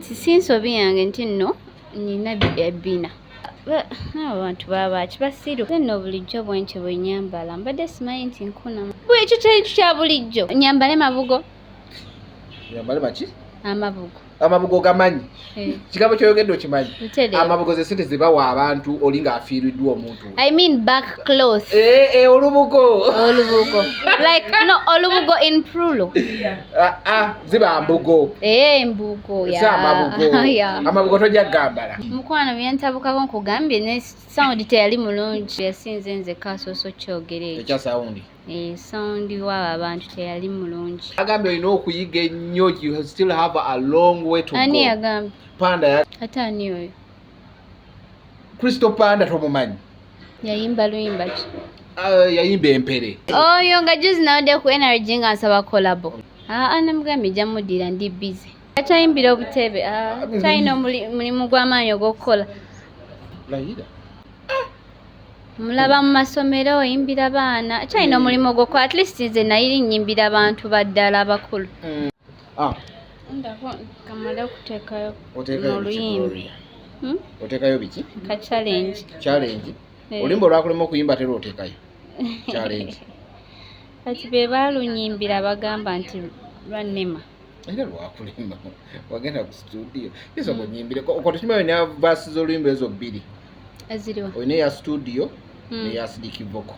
Anti si nsobi yange nti nno nina ebbina. Abantu baba ki basiru. Nze nno bulijjo bwentyo bwe nnyambala, mbadde simanyi nti nkunama. Ekyo kintu kya bulijjo. Nyambale mabugo. Yambale maki? Amabugo. Amabugo gamanyi? Eh. Kigambo kyoyogedde okimanyi? Ntereera. Amabugo ze sente zebawa abantu oli ng'afiiriddwa omuntu. I mean back cloth. Eh, eh, olubugo. Olubugo. Like no, olubugo in plural. Ah, ah, ziba mbugo. Eh, mbugo ya. Si amabugo. Ya. Amabugo tojja kugambala. Mukwano, byantabukako nkugambye ne sound teyali mulungi. Yasinze nze kasoose okyogera ekyo. Ekya sound? Eh, sound waabo abantu teyali mulungi. Agambye olina okuyiga ennyo, you still have a long way to Ani go. yagambye? Panda ya. Ate ani oyo? Crystal Panda tomumanyi? Yayimba luyimba ki? Yayimba Empere. Oyo nga juzi nawadde ku NRG nga nsaba collabo. Aa, namugambye ejja muddira, ndi busy. Akyayimbira obutebe, ah, kyalina mulimu gw'amaanyi ogw'okukola. Layira. Mulaba mu masomero oyimbira baana, kyalina omulimu ogw'okukola. At least nze nayiri nnyimbira bantu baddala abakulu. Ah, Ndako kamale okuteekayo oteekayo biki, oluyimba. Gloria? Hmm? Oteekayo biki? Ka challenge. Challenge? Eh. Oluyimba olwakulema okuyimba tera oteekayo challenge. Kati be baalunyimbira bagamba nti lwannema. Era lwakulema, wagenda ku studio yesooka onyimbire okotukimayo olina verse z'oluyimba ezo bbiri. Eziriwa? Olina eya studio neya Acidic Vokoz.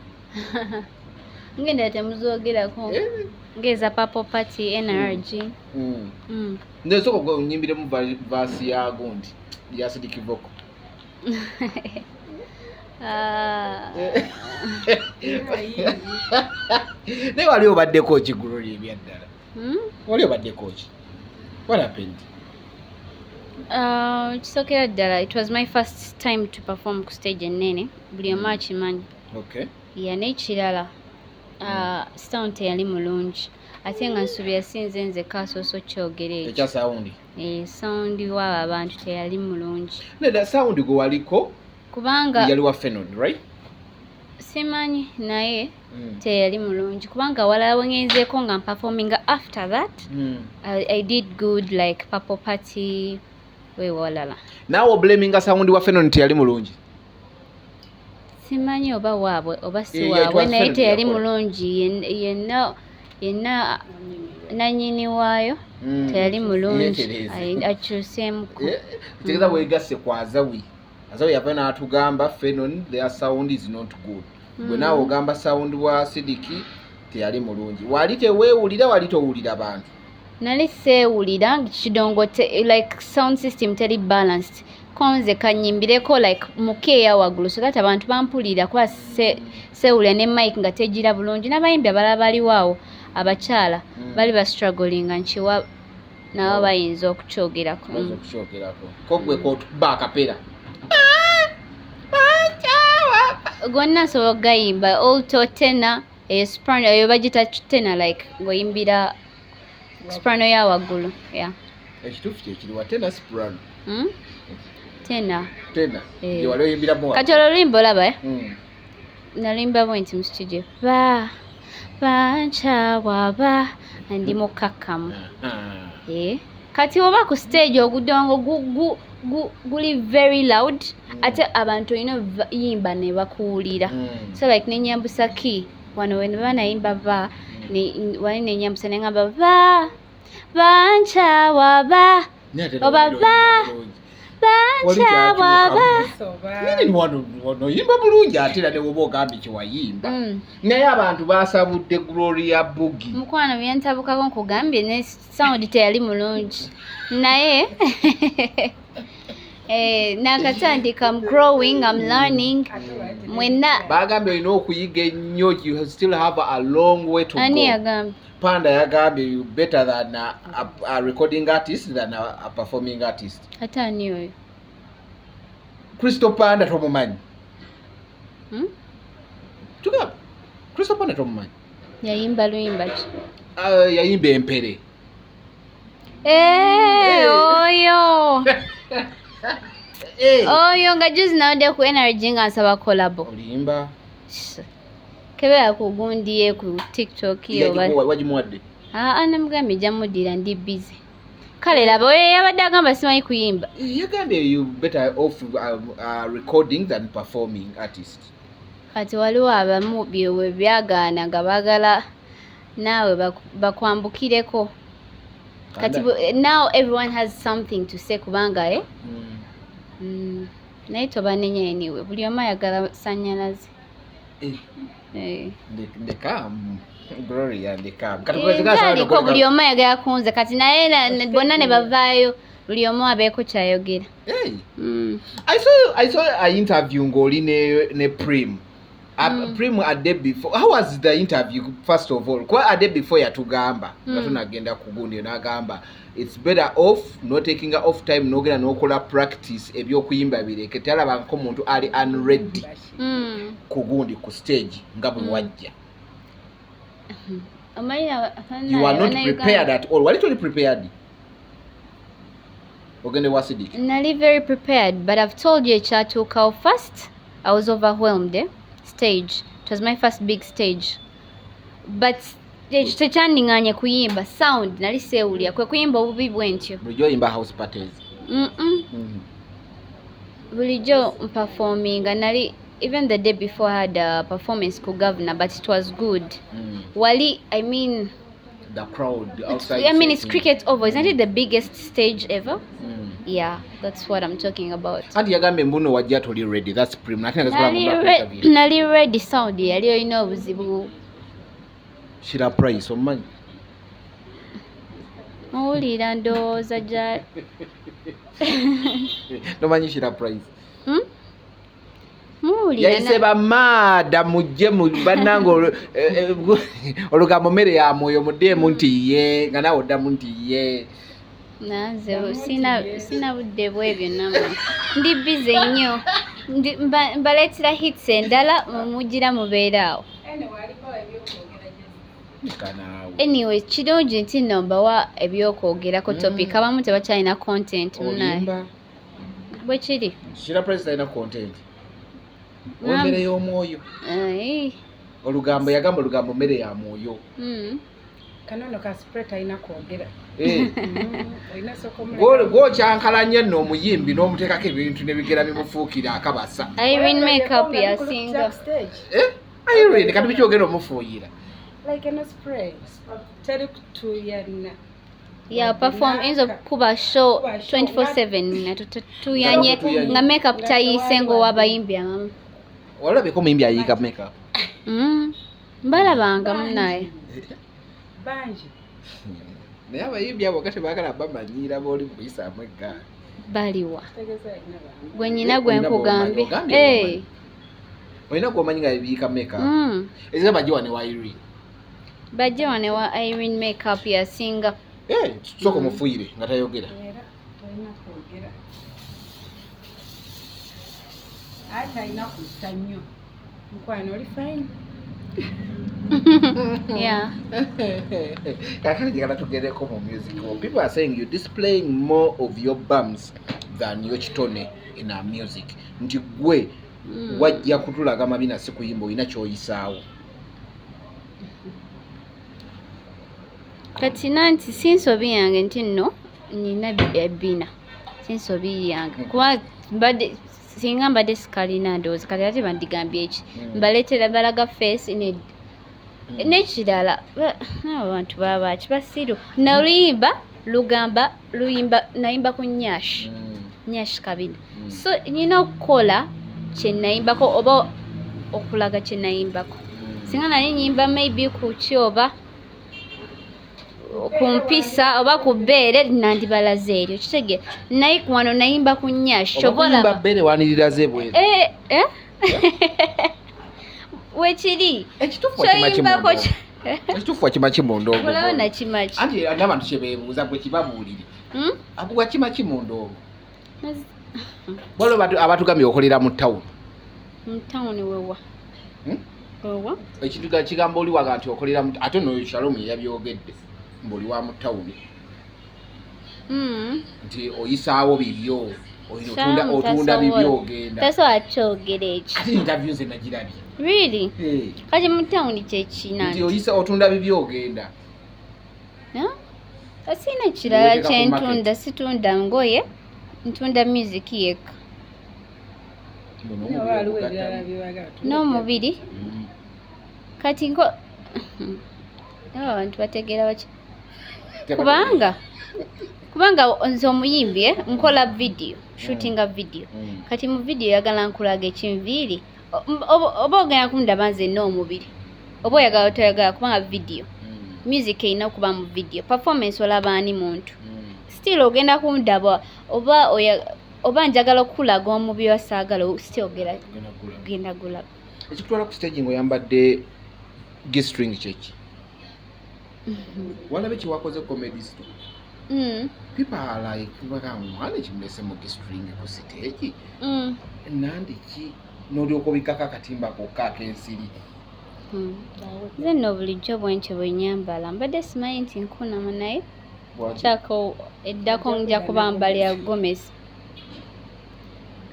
Ngenda temuzoogerako. Eh? Ngeza Papo Party NRG. Nesooka onyimbiremu verse ya gundi ya Acidic Vokoz. Ah. Naye wali obaddeko ki, Gloria, ebyaddala? Hmm? Wali obaddeko ki? What happened? Kisookera ddala, it was my first time to perform ku stage ennene, buli omu akimanyi. Ya, n'ekirala, sound teyali mulungi, ate nga nsuubira sinze nze kasoose okyogera ekyo. Ekya sound? Eh, sound waabo abantu teyali mulungi. Nedda, sound gwe waliko Kubanga yali wa Fenon, right? Simanyi, naye teyali mulungi kubanga walala wengenzeeko nga mperforminga after that, I did good, like Purple Party weewalala. Naawe oblaminga sound wa Fenon teyali mulungi? Simanyi oba waabwe oba si Eh, waabwe, it was naye Fenon teyali yakola. mulungi. Yenna yenna nannyini waayo teyali mulungi. Yeetereeze. Akyuseemuko. Eh, kitegeeza weegasse ku Azawi. Azawi yava n'atugamba Fenon, their sound is not good. Gwe naawe ogamba sound wa Acidic teyali mulungi. Wali teweewulira, wali towulira bantu? Nali seewulira kidongo like sound system teri balanced, konze kanyimbireko like mukeeya waggulu so that abantu bampulira, kuba seewulira ne mic nga tegira bulungi, n'abayimbi abalala baliwo awo abakyala bali bastrugglinga, nkiwa nabo bayinza okukyogerako. Bayinza okukyogerako. Ko gwe kotukuba akapera? Gonna nsobola okugayimba, alto, tenor, eyo soprano, eyo bagita tenor, like ng'oyimbira soprano ya waggulu, yeah. Ekituufu kyekiriwa, tenor, soprano? Tenor. Tenor? Eh. Gye wali oyimbiramu? Kati olwo oluyimba olaba, eh? Nalimba bwe nti mu studio, ba bankyawa ba ndi mukkakkamu. Eh. Kati oba ku stage ogudongo guli very loud, ate abantu olina yimba ne bakuwulira. So like nenyambusa key wano we baba nayimba ba wali nenyambusa neŋŋamba ba bankyawa ba Naye ate oba wali ba oyimba bulungi. Wali bankyawa ba. Nini wano wano oyimba bulungi, ate era ne woba ogambye kyewayimba. Naye abantu basabudde Gloria Bugie. Mukwano, byantabukako nkugambye ne sound teyali mulungi, naye eh, nakatandika, I'm growing, I'm learning mwenna. Bagambye olina okuyiga ennyo, you still have a long way to Ani go. yagambye? Panda yagambye you better than a recording artist than a performing artist. Ate ani oyo? Crystal Panda tomumanyi? Hmm? Tugamba Crystal Panda tomumanyi? Yayimba luyimba ki? Yayimba Empere. Eh, oyo. Eh. Oyo nga juzi nawadde ku NRG nga nsaba collabo. Olimba. Kebeera ku gundi ye ku TikTok ye oba Wagimuwadde? Aa, namugambye ejja muddira, ndi busy. Kale laba oyo yabadde agamba simanyi kuyimba. Yagambye you better off recording than performing artist. Kati waliwo abamu bye byagaana nga baagala naawe bakwambukireko. Kati now everyone has something to say kubanga eh? Naye tobanenya anyway, buli omu ayagala sannyalaze. Eh. Ndeka Gloria, ndeka. Kati nze aliko buli omu ayagala kunze kati naye bonna ne bavaayo buli omu abeeko kyayogera. Hey. I saw a interview ng'oli ne Prim. Prim a day before. How was the interview first of all? Kuba a day before yatugamba nga tunagenda ku gundi n'agamba it's better off not taking off time n'ogenda n'okola practice, ebyokuyimba bireke, talaba nk'omuntu ali unready ku gundi ku stage nga bwe wajja. Omanyi You are not prepared at all. Wali toli prepared? Ogende wa Sidik. Nali very prepared, but I've told you ekyatuukawo. First I was overwhelmed, eh? Stage, it was my first big stage, but ekyo tekyandiŋŋaanye kuyimba. Sound nali seewulira, kwe kuyimba obubi bwe ntyo. Bulijjo oyimba house parties? Mm-mm. Bulijjo mperforminga. Nali even the day before I had a performance ku Governor, but it was good. Wali, I mean, The crowd outside. I mean, it's Setting. Cricket Oval. Isn't it the biggest stage ever? Mm. Yeah, that's what I'm talking about. Anti yagambye mbuno wajja toli ready. That's Prim. Ate nga Nali ready, sound yali olina obuzibu. Shira Price omumanyi? Muwulira ndowooza gya Tomanyi Shira Price? Hmm? Muwulira. Yayise bamaada mujje bannange olugambo mmere ya mwoyo, muddeemu nti ye nga naawe oddamu nti ye. Nanze sina budde bwebyo, nammwe ndi busy nnyo. Mbaleetera hits endala, mugira mubeera awo. Leka naawe. Anyway, kirungi nti nno mbawa ebyokwogerako, topic. Abamu tebakyalina content munaye. Olimba. Bwe kiri. Shira Price talina content owemmere y'omwoyo. Ai. Olugambo, yagamba olugambo mmere ya mwoyo. Kanono ka spray talina kwogera. Olina sooka Gwokyankalanya nno omuyimbi n'omuteekako ebintu nebigera bimufuukira akabasa. Irene makeup yasinga. Eh? Irene kati bikyogera omufuuyira. Like eno spray teri kutuuyana. Ya perform eyinza okukuba show Kuba show, 24/7 nga tuyanye Tuyanye. nga makeup Nga tayiise tewali ng'owabayimbi abamu. Walabeko omuyimbi ayiika makeup? Mbalabanga munaye. Bangi. Naye abayimbi abo nga tebaagala bamanyiira booli muyisaamu eggaali. Baliwa? Kitegeeza alina bangi. Gwe nyina gwe Olina nkugambye. bw'omanyi, ogambye Eh. bw'omanyi. Olina gwomanyi nga ebiyiika makeup? Ezira bajje wane wa Irene. Bajje wane wa Irene, makeup yasinga. Eh, sooka omufuuyire nga tayogera. Era talina kwogera, ate talina kussa nnyo. Mukwano, oli fine? Yeah. Kakati njagala tugereko mu music. People are saying you displaying more of your bums than your kitone in our music, nti gwe wajja kutulaga mabina si kuyimba, olina kyoyisaawo. Kati nanti si nsobi yange nti nno nina ebbina, si nsobi yange kuba mbadde singa mbadde sikalina ndowooza kati ate bandigambye eki? Mbaleetera balaga face ne n'ekirala abantu baba ki basiru. Naluyimba lugamba luyimba nayimba ku nyash. Nyash kabina. So nina okukola kye nayimbako oba okulaga kye nayimbako. Singa nali nyimba maybe ku ki oba ku mpisa oba ku bbeere, nandibalaze eryo, kitegeera? Naye wano nayimba ku nyash, Oba oba kuyimba olaba bbere waniriraze ebweru. Eh, eh? Wekiri. Ekituufu wakima kyoyimbako kimundoogo. Ekituufu wakima kimundoogo. Olaba nakimaki. Anti n'abantu kyebeebuuza gwe kibabuulire. Hmm? Wakima kimundoogo. Waliwo abatugambye okolera mu tawuni. Mu tawuni wewa? Hmm? Wewa? Ekintu kigamba oli waga nti okolera mu, ate noyo Shalom yabyogedde mbu oli wa mu tawuni. Nti oyisaawo bibyo, oyina Shalom otunda tasobola. bibyo ogenda. Tasobola kyogera ekyo. Ate interview nze nagirabye. Really? Eh, Kati mu tawuni kyekina nti oyisa otunda bibyo ogenda. Huh? Siina kirala Weteeka ku kyentunda, market. Situnda ngoye, ntunda music yekka. Buno Naye omubiri waliwo ogugattamu. ebirala byebagala. N'omubiri. Kati nko abo abantu bategeera baki? Kubanga nze omuyimbi, nkola video, shootinga video. Kati mu video oyagala nkulaga ekinviiri, oba ogenda kundaba nze n'omubiri, oba oyagala toyagala, kubanga video, music erina okuba mu video performance, olaba ani muntu. Still ogenda kundaba oba oba njagala okukulaga omubiri wasaagala, still ogenda Ogenda kugula. Ogenda gulaba. Ekikutwala ku stage ng'oyambadde G-string kyeki? Walabe kyewakoze Comedy Store. People are like, bagamba mwana ekimulese mu G-string ku stage. Nandiki n'olyoka obikkako akatimba kokka ak'ensiri. Nze nno bulijjo bwentyo bwe nyambala, mbadde simanyi nti nkunama, naye Bwaki? Kyako eddako nja kuba mbalya gomesi.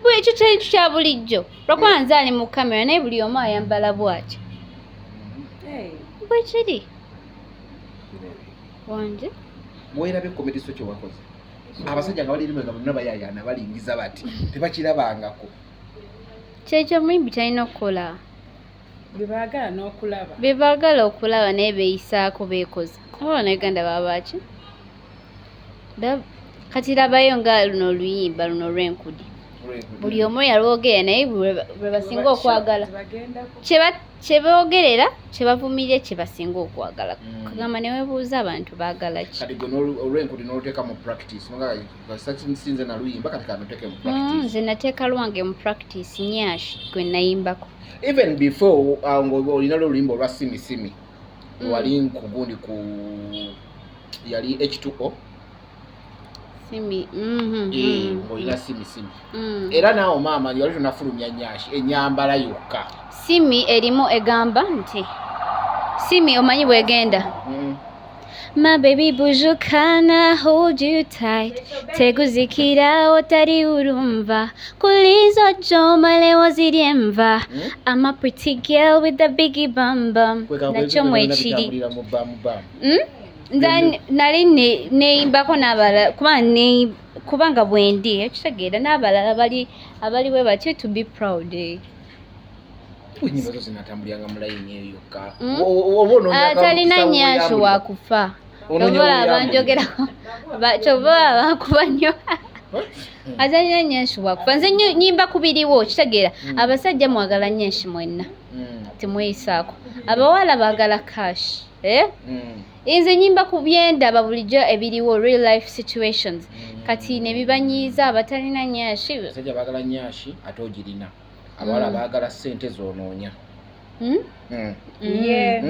Bwe ekyo kyali kya bulijjo, lwakuba nze ali mu kamera, naye buli omu ayambala bw'atyo. Hey, Bwe kiri wanje. Weerabye Comedy Store kyewakoze, abasajja nga bali eri nga bonna bayayaana balingiza bati tebakirabangako. Kyekyo omuyimbi kyalina okukola. Bye baagala n'okulaba. Bye baagala okulaba, naye beeyisaako, beekoza. Aba Bannayuganda baba ki? Kati labayo nga luno oluyimba luno olw'enkudi, buli omu yalwogera, naye lwe basinga okwagala. Bagendako. Kye boogerera, kye bavumirire, kye basinga okwagala. Kagamba ne weebuuza abantu baagala ki? Kati gwe olw'enkudi n'oluteeka mu practice, sinze naluyimba, kati kanuteeke mu practice. Nze nateeka lwange mu practice, nyash gwe nayimbako. Even before nga olina loluyimba olwa Simi Simi. Wali nkugundi ku yali H2O. Simi, Eh, ng'olina Simi Simi. Era naawe maama yali tonafulumya nyashi, enyambala yokka. Simi erimu egamba nti simi omanyi bwegenda. My baby buju kana hold you tight, teguzikira otari urumva kulizo jomale ziri enva. I'm a pretty girl with a biggie bum bum. Nakyo mwekiri. Bitambulira mu bamu bamu. Nza nali neyimbako n'abalala kuba kubanga bwendi ekitegeera n'abalala bali abali bwe batyo to be proud, eh. Enyimba zo zinatambuliranga mu layini eyo yokka. Oba onoonya Ah, talina akawuka nyashi obuyambulira. wakufa. Onoonya Kyova olaba obuyambulira. njogerako, kyova olaba bankuba nnyo. Atalina nyashi wakufa. Nze nyimba ku biriwo, kitegeera. Abasajja mwagala nyashi mwenna, temweyisaako. Abawala baagala cash, eh? Nze nyimba ku byendaba bulijjo ebiriwo, real life situations. Kati ne bibanyiiza abatalina nyashi. Abasajja baagala nyashi ate ogirina, abawala baagala ssente zonoonya. Ye.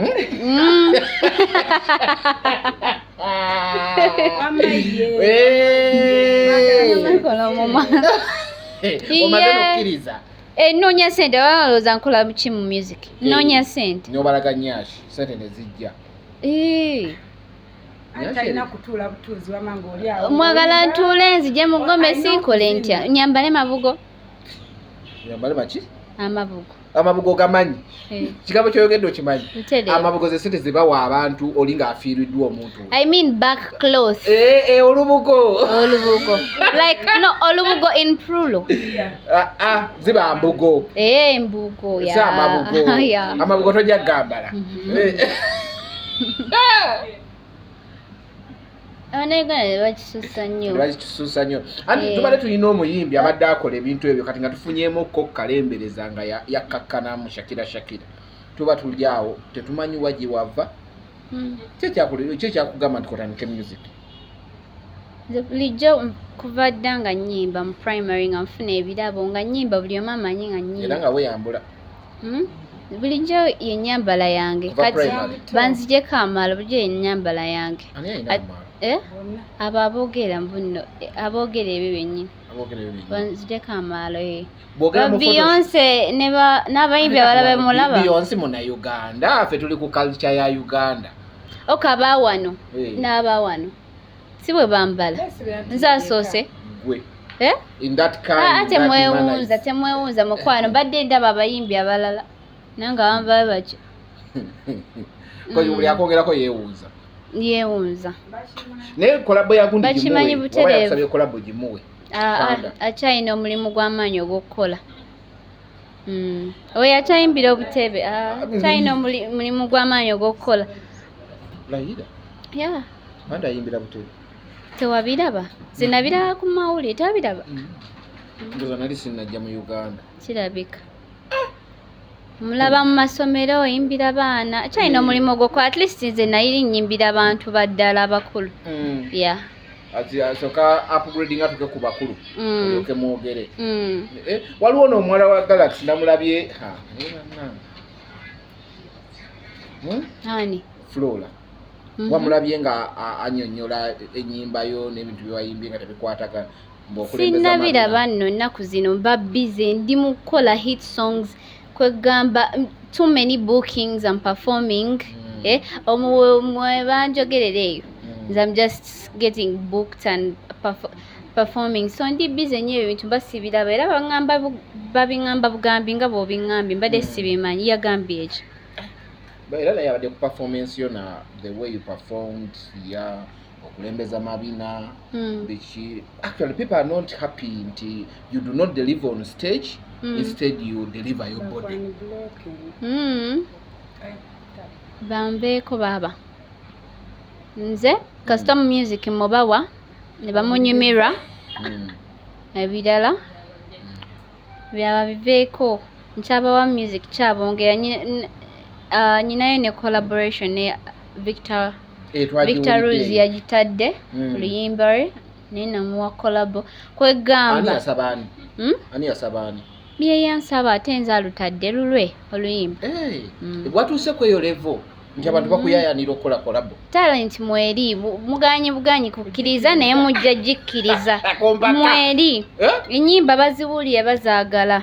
Wamma ye. Hey! Nkola omumwa. Omaze Ye. nokkiriza. Eh, nnoonya ssente. Balowooza nkola ki mu music? Nnoonya ssente. Nobalaga nyashi, sente ne zijja. Eh. Ate talina kutuula butuuzi, wamma ng'oli awo. Mwagala ntuule nzije mu gomesi, Alina nkole ntya? okuzina. Nyambale mabugo. Yambale maki? Amabugo. Amabugo gamanyi? Eh, Kigambo kyoyogedde okimanyi? Ntereera. Amabugo ze sente zebawa abantu oli ng'afiiriddwa omuntu. I mean back cloth. Eh, eh, olubugo. Olubugo, like no olubugo in plural. Ah, ah, ziba mbugo. Eh, mbugo ya Si amabugo. Ya. Amabugo tojja kugambala. Eh, Abannayuganda bakisusa nnyo. Bakisusa nnyo anti. Eh. Tubadde tulina omuyimbi abadde akola ebintu ebyo, kati nga tufunyeemukko kalembereza nga yakkakkanamu Shakira. Shakira tuba tuli awo tetumanyi wa gye wava. Ki ekyakugamba nti kotandike music? Nze bulijjo kuva dda nga nnyimba, mu primary nga nfuna ebirabo nga nnyimba, buli omu amanyi nga Era nnyimba. nga weeyambula? Bulijjo yennyambala yange. Kuva Kati primary. banzijeko amalo, bulijjo yennyambala yange. Ani alina amaalo? Eh? Bonna. Abo aboogera mbuno, aboogera ebyo byennyini. Aboogera ebyo byennyini. Banzijeko amaalo, eh. Bw'ogera Ba mu photo- Beyonce ne n'abayimbi abalala bemulaba. Beyonce Munnayuganda, ffe tuli ku culture ya Uganda. Ok, abaawano Eh. n'abaawano si bwe bambala? Nze asoose. Gwe Eh? in that kind, Ah, that temwewunza, manner. temwewunza mukwano, mbadde ndaba abayimbi abalala naye nga bambala batyo. Ko buli akwongerako yeewuuza. Yeewunza. Naye collabo ya gundi Bakimanyi gimuwe. butereevu. Oba yakusabye collabo gimuwe. Panda. Akyalina omulimu gw'amaanyi ogw'okukola. Oyo akyayimbira obutebe, akyalina omulimu gw'amaanyi ogw'okukola. Layira. Yeah. Panda ayimbira butebe. Tewabiraba? Nze nabiraba ku mawulire, tewabiraba? Ndowooza nali sinnajja mu Uganda. Kirabika. Mulaba mu masomero oyimbira baana, akyalina omulimu ogw'okukola. At least nze nayiri nnyimbira bantu baddala abakulu. Yeah. Ati asooka upgrading atuke ku bakulu. Olyoke mwogere. Eh, waliwo n'omuwala wa Galaxy namulabye. Ha, naye bannange. Ani? Flora. Wamulabye nga annyonnyola ennyimba yo n'ebintu bye wayimbye nga tebikwatagana. Ng'okulembeza Sinnabiraba amabina. nno ennaku zino mba busy, ndi mu kukola hit songs, kwegamba too many bookings and performing. Eh, omwe banjogerera eyo. Nze I'm just getting booked and performing, so ndi busy nnyo, ebintu mba sibiraba era babiŋŋamba bugambi nga bw'obiŋŋambye, mbadde sibimanyi yagambye ekyo. But era naye abadde ku performance yo na the way you performed ya okulembeza mabina biki. Actually people are not happy nti you do not deliver on stage. Instead you deliver your body. Bambeeko baaba nze kasita mu music mubawa ne bamunyumirwa. Ebirala byaba biveeko, nkyabawa music kyabongera. Nyinayo ne collaboration ne Victor. Eh, Victor Ruz twagiwulidde. yagitadde luyimba lwe naye namuwa collabo. Ani Kwegamba yasaba ani? Hmm? Ani yasaba ani? Byeyansaba ate nze alutadde lulwe oluyimba. Eh, watuuse ku eyo level nti abantu bakuyayanira okukola collabo. Talent mweri, muganye buganyi kukkiriza naye mujja gikkiriza. Kompaka. Mweri. Eh? Ennyimba baziwulira, bazaagala.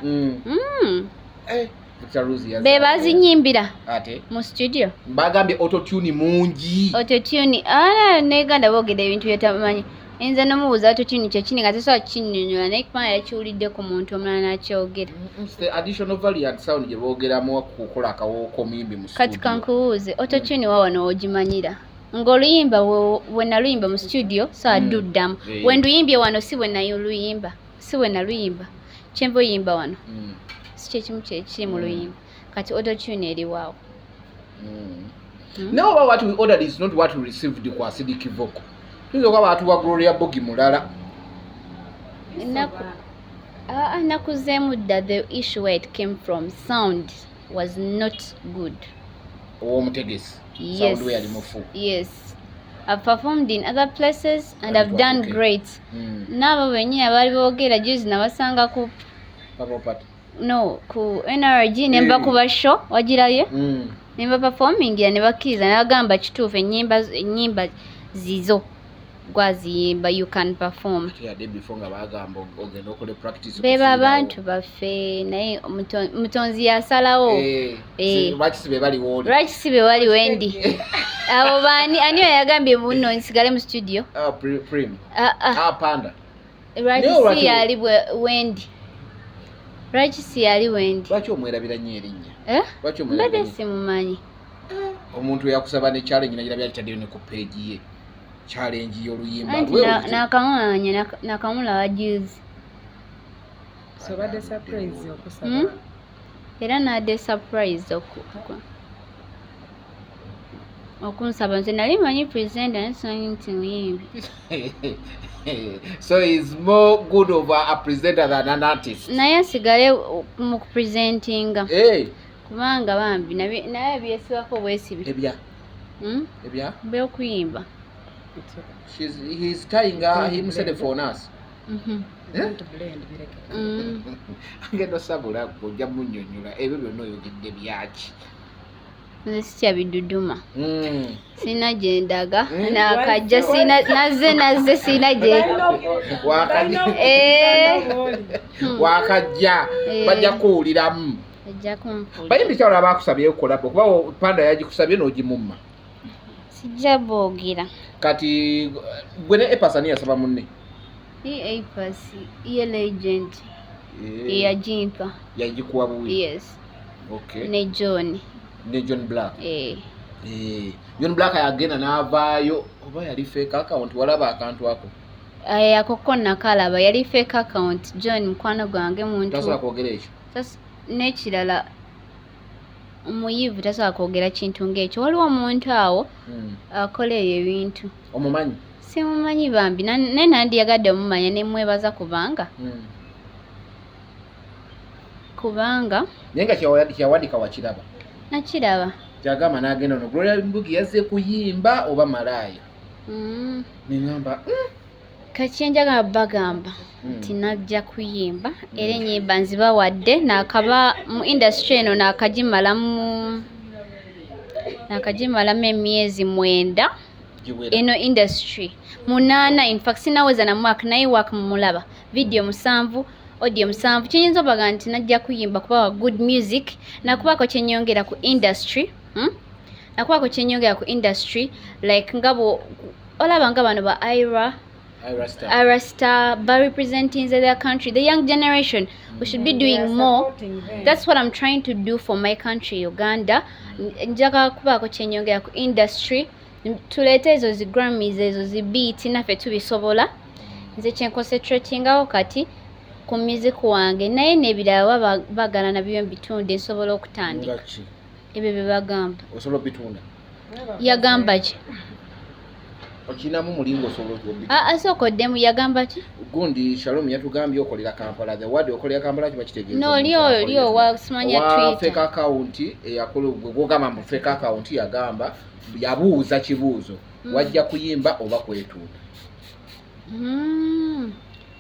Eh, Victor Ruz yazaala. Be bazinyimbira Ate mu studio. Bagambye autotune mungi. Autotune ala ne Uganda boogera ebintu byetamanyi. Nze nomubuuza autotune kyekini nga tasobola kukinnyonnyola, naye kubanga yakiwulidde ku muntu omulala n'akyogera. It's the additional value and sound gye boogeramu okukola akawoowo k'omuyimbi mu Kati studio. kankubuuze, autotune wa wano w'ogimanyira ng'oluyimba we naluyimba mu studio so adduddamu. We nduyimbye wano si bwe naluyimba, si bwe naluyimba, kyenva oyimba wano si kyekimu kyekiri mu luyimba. Kati autotune eriwaawo. Naye oba what we ordered is not what we received ku Acidic Vocal. Tuyinza okuba baatuwa Gloria Bogi mulala. Nakuzeemu dda, the issue where it came from, sound was not good. Ow'omutegesi. Yes. Sound we yali mufu. Yes, I've performed in other places and That I've was done okay. great. N'abo bennyini abaali boogera juzi nabasanga ku Papa Pat. No, ku NRG ne mbakuba show wagirayo. Ne mbaperformingira ne bakkiriza ne bagamba kituufu, ennyimba zizo gwaziyimba, you can perform. Ate yadde before nga bagamba ogenda okole practice Beba okufiirawo. abantu baffe naye mutonzi yasalawo. Eh, lwaki si be bali wooli? Lwaki si be wali wendi? Abo baani? Ani yagambye buno nsigale mu studio? Ah, Prim. Ah, ah. Ah, Panda. Lwaki Naye si yali wendi? Lwaki si yali wendi? Lwaki omwerabira nnyo erinnya? Eh? Lwaki omwerabira Mbadde nnyo? simumanyi. Omuntu yakusaba ne challenge nagira byakitaddeyo ne ku page ye. Challenge y'oluyimba. Anti Lwe olutyo. nakamulanya, nakamulaba juzi. So badde surprise okusaba. Era nadde surprise okunsaba. Nze nali manyi presenter naye simanyi nti muyimbi. So he's more good of a presenter than an artist. Naye asigale mu kupresentinga. Hey, kubanga bambi naye byesibako bwesibi. Ebya. Ebya. Byokuyimba. He's tying himself on us. Eh? To blend bireke. Agenda sabula ojja munnyonnyola ebyo byonna oyogedde byaki. Nze sitya biduduma. Sina gye ndaga. Nakajja sina, nazze sina gye. Eh. Wakajja bajja kuwuliramu. Ajja kumpulira. Bayimbi kyawula bakusabye collabo kuba Panda yagikusabye n'ogimumma. Sijja boogera. Kati gwe ne Apass ani yasaba munne? Ye Apass ye legend. Eyagimpa. Yagikuwa buwi. Yes. Okay. Ne John. Ne John Black. Eh. Eh. John Black yagenda n'avaayo, oba yali fake account? Walaba akantu ako? Ako ko nakalaba, yali fake account. John mukwano gwange, muntu Tasobola kwogera ekyo. N'ekirala, omuyivu tasobola kwogera kintu ng'ekyo. Waliwo omuntu awo akola ebyo ebintu. Omumanyi? Simumanyi bambi, naye nandiyagadde omumanya nemwebaza kubanga kubanga Naye nga kyawandika wakiraba? Nakiraba. Kyagamba n'agenda ono Gloria Mbugi yazze kuyimba oba malaaya. Neŋamba Kati njagala bagamba nti najja kuyimba, era ennyimba nzibawadde. Nakaba mu industry eno, nakagimalamu emyezi 9. Giwera. Eno industry 8, infact sinaweza na mwaka, naye work mumulaba, video 7, audio 7. Kiyinza obaga nti najja kuyimba kubawa good music, nakubaako kyenyongera ku industry, Nakubaako kyenyongera ku industry, like nga bwo olaba nga bano ba Ira. Ira Star. Ira Star ba representing their country. The young generation, we should be They doing are more. supporting them. That's what I'm trying to do for my country, Uganda. Njagala kubaako kyenyongera ku industry, tuleete ezo zi Grammys, ezo zi beat, naffe tubisobola. Nze kyenconcentratingawo kati ku music wange, naye n'ebirala baba bagala nabyo mbitunde, nsobola okutandika. Nga ki? Ebyo bye bagamba. Osobola obitunda? Yagamba ki? Okirinamu mulingo, osobola obitunda? Asooka oddemu, yagamba ki? Gundi Shalom yatugambye okolera Kampala. The word okolera Kampala kiba kitegeeza No, oli omuntu oli akolera owa simanya owa Twitter. Fake account eyakola gwe gwogamba mbu fake account, yagamba, yabuuza kibuuzo, wajja kuyimba oba kwetunda?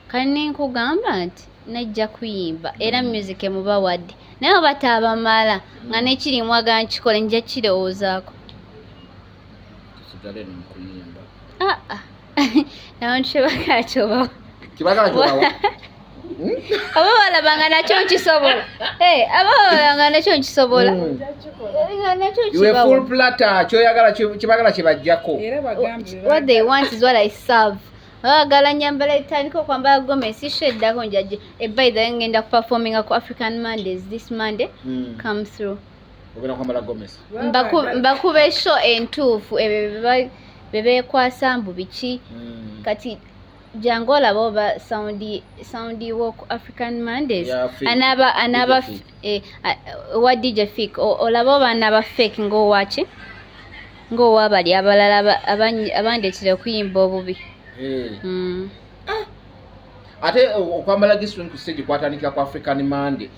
Kati nenkugamba nti najja kuyimba, era music emubawadde, naye oba taabamala nga nekirimu agala nkikole, nja kirowoozaako. Tusigale eno mu kuyimba. Ah, ah. Nabantu tebagala kyobawa. Kibagala kyobawa. Aba balaba nga nakyo nkisobola. Eh, aba balaba nga nakyo nkisobola. Nga nakyo Iwe full nkibawa. platter, kyoyagala kibagala kyebajjako. Era bagambe. What they want is what I serve. Baagala nyambala, etandika okwambala gomesi sheddako njaje. By the way, ngenda kuperforminga ku African Mondays this Monday. Come through. Ogenda kwambala gomesi? Mbakuba eshow entuufu, ebyo bye beekwasa mbu biki. Kati jangu olaba oba sound wo ku African Mondays. Ya Fik. Anaba DJ Fik. Wa DJ Fik. Olaba oba anaba fake ng'owaki, ng'owabali abalala abandeetera okuyimba obubi. Ate okwambala G-string ku stage kwatandikira ku African Monday.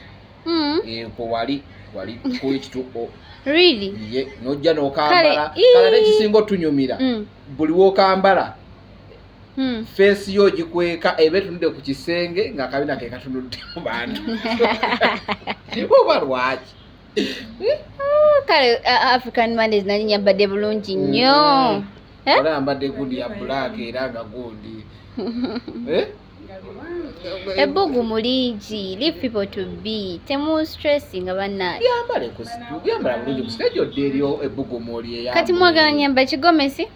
Ko wali wali ku H2O. Really? Ye nojja n'okambala. Kale, ii. Kale ate ekisinga otunyumira, buli wokambala, face yo ogikweka, eba etunudde ku kisenge ng'akabina ke katunudde mu bantu, oba lwaki? Kale African Mondays nali nyambadde bulungi nnyo. Eh? Wala yambadde gundi ya black, era nga gundi. Eh? Ebbugumu lingi, leave people to be, temu stressinga bannaye. Yambale yambala bulungi ku stage, odde eryo ebbugumu olyeyambule. Kati mwagala nyamba kigomesi?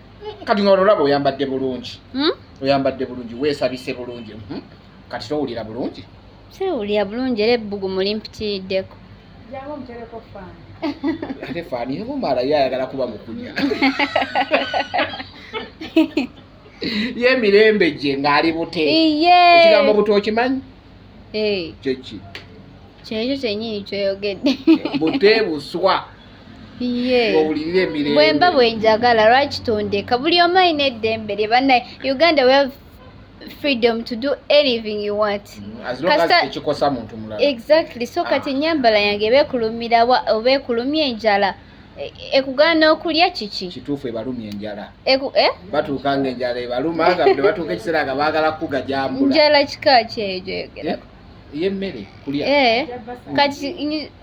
Kati nga olaba oyambadde bulungi. Hmm? Oyambadde bulungi, weesabise bulungi. Kati towulira bulungi? Siwulira bulungi, era ebbugumu limpitiriddeko. Jangu omutereko fan. Ate fan ebumala, ye ayagala kuba mukunya ye emirembe gye ng'ali bute. Iye. Ekigambo bute okimanyi? Eh, Kyeki? Kyekyo kyennyini kyoyogedde. Bute buswa. Iye. Owulirira emirembe. Bwe mba bwe njagala, lwaki tondeka? Buli omu alina eddembe lye, bannaye. Uganda, we have freedom to do anything you want. As long as tekikosa muntu mulala. Exactly. So kati ennyambala yange eba ekulumira oba ekulumya enjala, ekugaana okulya kiki? Kituufu, ebalumya enjala. Eh? Batuuka nga enjala ebaluma, nga ne batuuka ekiseera nga baagala kugajambula. Njala kika ki eyo gyoyogera? Ey'emmere kulya. Eh, kati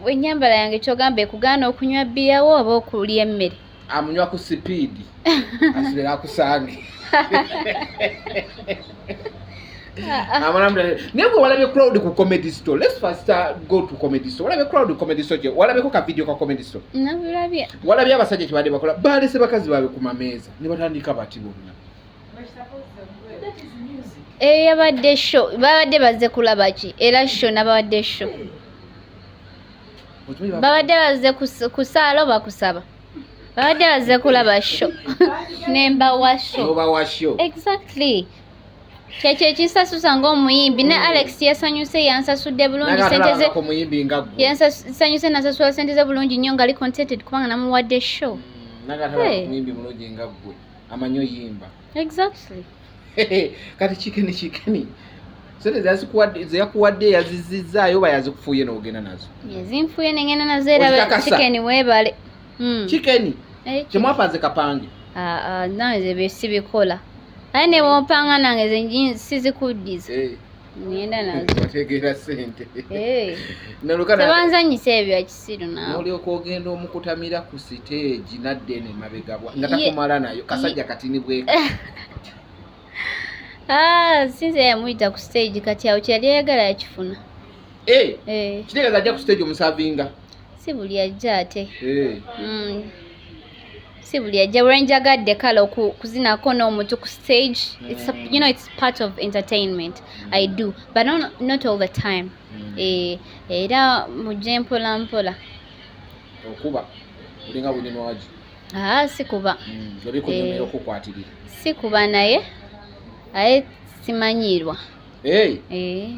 ennyambala yange kyogamba ekugaana okunywa bbiya wo oba okulya emmere? Amunywa ku sipiidi asubira akusange. Naye gwe walabye crowd ku Comedy Store. Let's first go to Comedy Store. Walabye crowd ku Comedy Store? Walabeko ka video ka Comedy Store? Nabulabye. Walabye abasajja kyebadde bakola? Balese bakazi baabwe ku mameeza ne batandika bati bonna. Eyo yabadde show, babadde bazze kulaba ki? Era show nabadde show. Okimanyi Babadde bazze kusaala oba kusaba? Babadde bazze kulaba show, nembawa show. Nobawa show. Exactly, kyekyo ekinsasusa ng'omuyimbi. Ne Alex yasanyuse, yansasudde bulungi sente ze. Ku muyimbi nga ggwe. Yansanyuse, nasasula sente ze bulungi nnyo, nga ali contented kubanga namuwadde show. Nagatalaba Hey. ku muyimbi mulungi nga ggwe amanyi oyimba. Exactly. Kati Chicken, Chicken sente zeyakuwadde yazizizaayo oba yazikufuuye n'ogenda nazo? Ezinfuye nengenda nazo era. Ozikakasa? Chicken weebale. Chicken Eh, temwapanze kapange? Ah, ah, nange ze bye sibikola, aye ne wompanga nange ze sizikuddiza. Ngenda nazo. Wategeera sente. Eh. Nolukana. Tebanzanyisa ebyo akisiru naawe. Nolyoka ogenda omukutamira ku siteegi nadda eno emabega nga takumala nayo kasajja katini bweka. Ah, sinze yamuyita ku stage, kati awo kyeyali ayagala yakifuna. Eh, Eh, kitegeeza ajja ku siteegi omusavinga. Si buli ajja ate. Eh. Si buli ajja lwenjagadde kale okuzinako n'omuntu ku stage. It's a, you know, it's part of entertainment I do, but not all the time. Eh, era mujje mpola mpola. Okuba olinga buninwagi. Ah, sikuba. Ebikunyumira Eh. okukwatirira. Sikuba, naye aye simanyiirwa. Eh, Eh,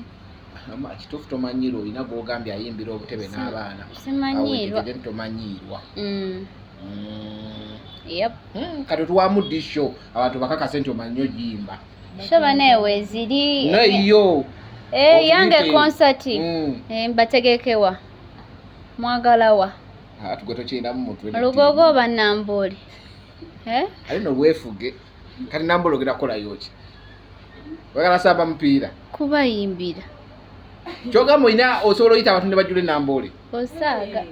ama kituufu tomanyiirwa, olina gwogambye ayimbira obutebe n'abaana. Simanyiirwa. Awo ntegedde nti tomanyiirwa. Yep. Kati tuwamu disho abantu bakakase nti omanyi ogiyimba. Show banaye weeziri. Nayo. Eh, yange Okuyite. concert. Eh, mbategekewa mwagalawa? Ah, tugwe tokirinamu mutwe. Olugogo oba Namboole? Eh? Ali no lwefuge. Kati Namboole ogenda kukolayo ki? Oyagala samba mupiira? Kubayimbira. Kyogamba olina osobola oyita abantu ne bajjula enamboole? Osaaga,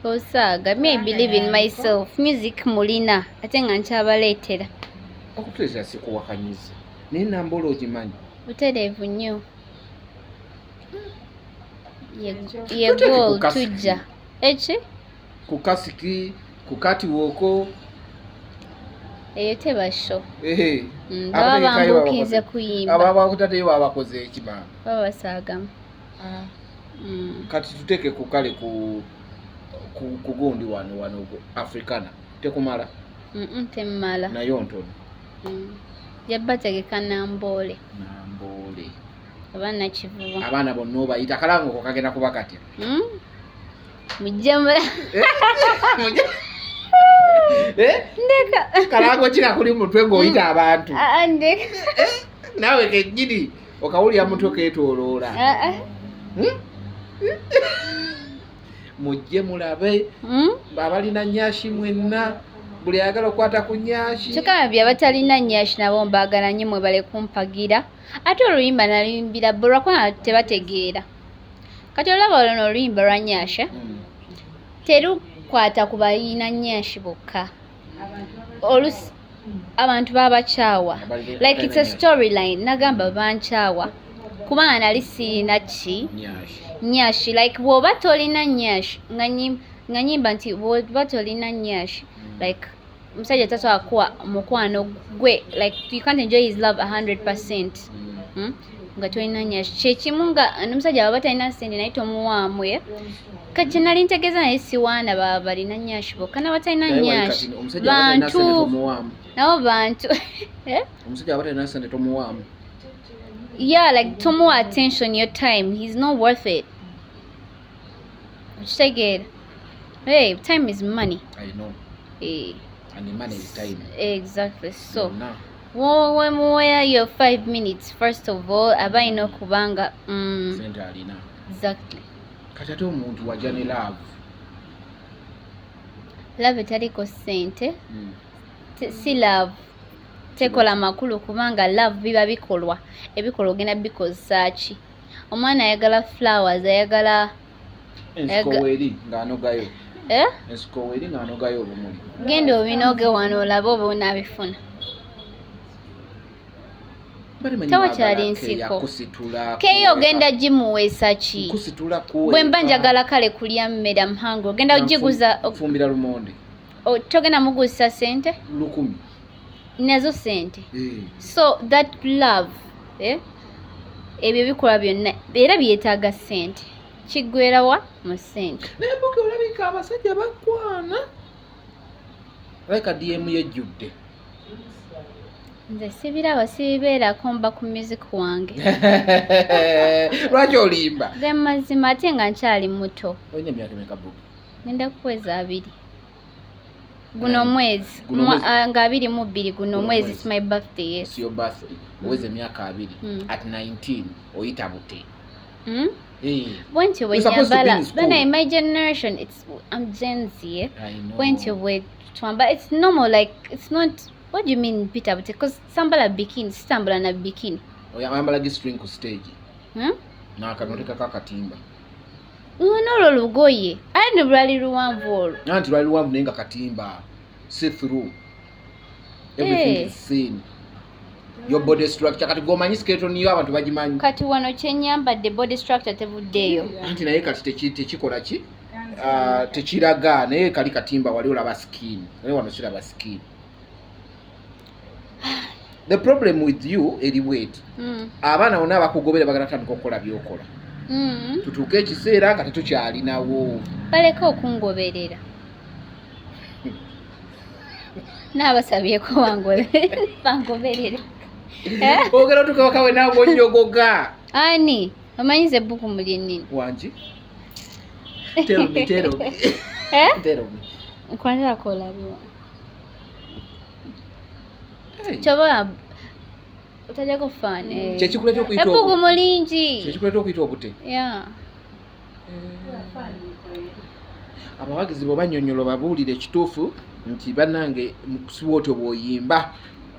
osaaga. Me, I believe in myself. Music mulina, ate nga nkyabaleetera. Okutuleetera sikuwakanyiza, naye Namboole ogimanyi? Butereevu nnyo. Ye Tuteeke ku goal kasiki. tujja eki. Ku kasiki, ku katiwooko. Eyo teba show. Ehe. Baba Abategekayo bambuukinze kuyimba. Abakutateyo baba bakoze eki maama? Baba basaagamu. Kati tuteeke ku kale ku gundi wano ku Africana tekumala? Temmala. Nayo ntono. Jabbategeka Namboole. Namboole. Oba Nakivubo. Abaana bonna obayita, akalango ko kagenda kuba katya? Mujje mula. Eh? Ndeka. Kalango ki kakuli mutwe ng'oyita abantu? Ah, ah, ndeka. Naawe kennyini okawulira mutwe keetooloola. Ah, ah. Hmm? Mujje mulabe. Abalina nyashi mwenna, buli ayagala okukwata ku nyashi. Kyokka bye abatalina nyashi nabo mbaagala nnyo, mwebale kumpagira. Ate oluyimba naluyimbira bo lwakuba tebategeera. Kati olaba luno oluyimba lwa nyasha, terukwata ku balina nyashi bokka. Olusi abantu babakyawa. Like, it's a storyline. Nagamba bankyawa kubanga nali sirina ki? Nyashi. Nyashi. Like, bw'oba tolina nyashi, nga nyimba nti bw'oba tolina nyashi, like, omusajja tasobola kuwa mukwano gwe, like, you can't enjoy his love 100%. Nga tolina nyashi, kyekimu nga n'omusajja bw'aba talina sente naye tomuwaamu. Ye kati nali ntegeeza naye siwaana baba balina nyashi bokka, n'abatalina Naye wali nyashi kati omusajja aba talina ssente bantu tomuwaamu. Nabo bantu. Eh? Omusajja aba talina sente tomuwaamu. Yeah, like, tomuwa attention, your time, he's not worth it. Okitegeera? Hey, time is money. I know. Eh, And money is time. Exactly. So Yonna. wemuweya your 5 minutes, first of all aba alina okuba nga Sente alina. Exactly. Kati ate omuntu wajja ne love. Love etaliko ssente si love, tekola makulu, kubanga love biba bikolwa, ebikolwa ogenda bikozesa ki? Omwana ayagala flowers, ayagala Ensiko weeri ng'anogayo. Eh? Ensiko weeri ng'anogayo obumuli. Genda obinoge wano olabe oba onaabifuna. Bali manyi Tewakyali baagala nsiko. keya kusitula. Keyo ogenda gimuweesa ki? Kusitula kuweeka. Bwe mba njagala kale kulya mmere muhango, ogenda ogiguza? Fumbira lumonde. Togenda muguzisa sente? 1000. Nazo sente. Eh. So that love, eh? Ebyo bikolwa byonna era byetaaga sente. Kiggwerawa mu ssente. Naye Buki, olabika abasajja bakwana, olabika DM yejjudde. Nze sibiraba, sibibeerako, mba ku music wange. Lwaki olimba? Ge mazima, ate nga nkyali muto. Olina emyaka emeka, Buki? Ngenda kuweza 20 guno mwezi. Guno mwezi. Ah, nga 22 guno Guno mwezi. mwezi. It's my birthday, yes. It's your birthday. Oweza emyaka 20. At 19 oyita bute. Eh, Bwentyo bwe You're supposed to be nyambala. in school. Bana, in my generation, it's, I'm Gen Z, eh? I know. Bwentyo bwe twamba, it's normal. Like, it's not, what do you mean mpita bute? Because sambala bikini, sitambula na bikini. Oyambala g-string ku stage. Hmm? N'akanotekako akatimba. Luno olwo lugoye, ate ne lwali luwanvu olwo. Anti lwali luwanvu naye nga katimba, see through, everything Eh. is seen, your body structure. Kati gwomanyi skeleton yo, abantu bagimanyi. Kati wano kyenyambadde, body structure tevuddeeyo. Anti naye kati tekikola ki? Ah, tekiraga, naye kali katimba wali olaba skin, naye wano siraba skin. The problem with you eri bweti: abaana bonna abakugobera bagala tandika okukola byokola. Tutuuke ekiseera nga tetukyalinawo. Baleke okungoberera, naabasabyeko bangoberere. Eh? Ogera otuuka wakawe naawe onyogoga. Ani omanyiza ebbuku muli ennini? Wangi? Tell me, tell me. Eh? Tell me. Nkwanirako olabiwa. Hey. Kyoba otajjako faana. Kyekikuleeta okuyita Ebbugu mulingi. Kyekikuleeta okuyita obute. Yeah. Abawagizi bwe bannyonnyola, babuulire ekituufu nti bannange siba otyo bw'oyimba,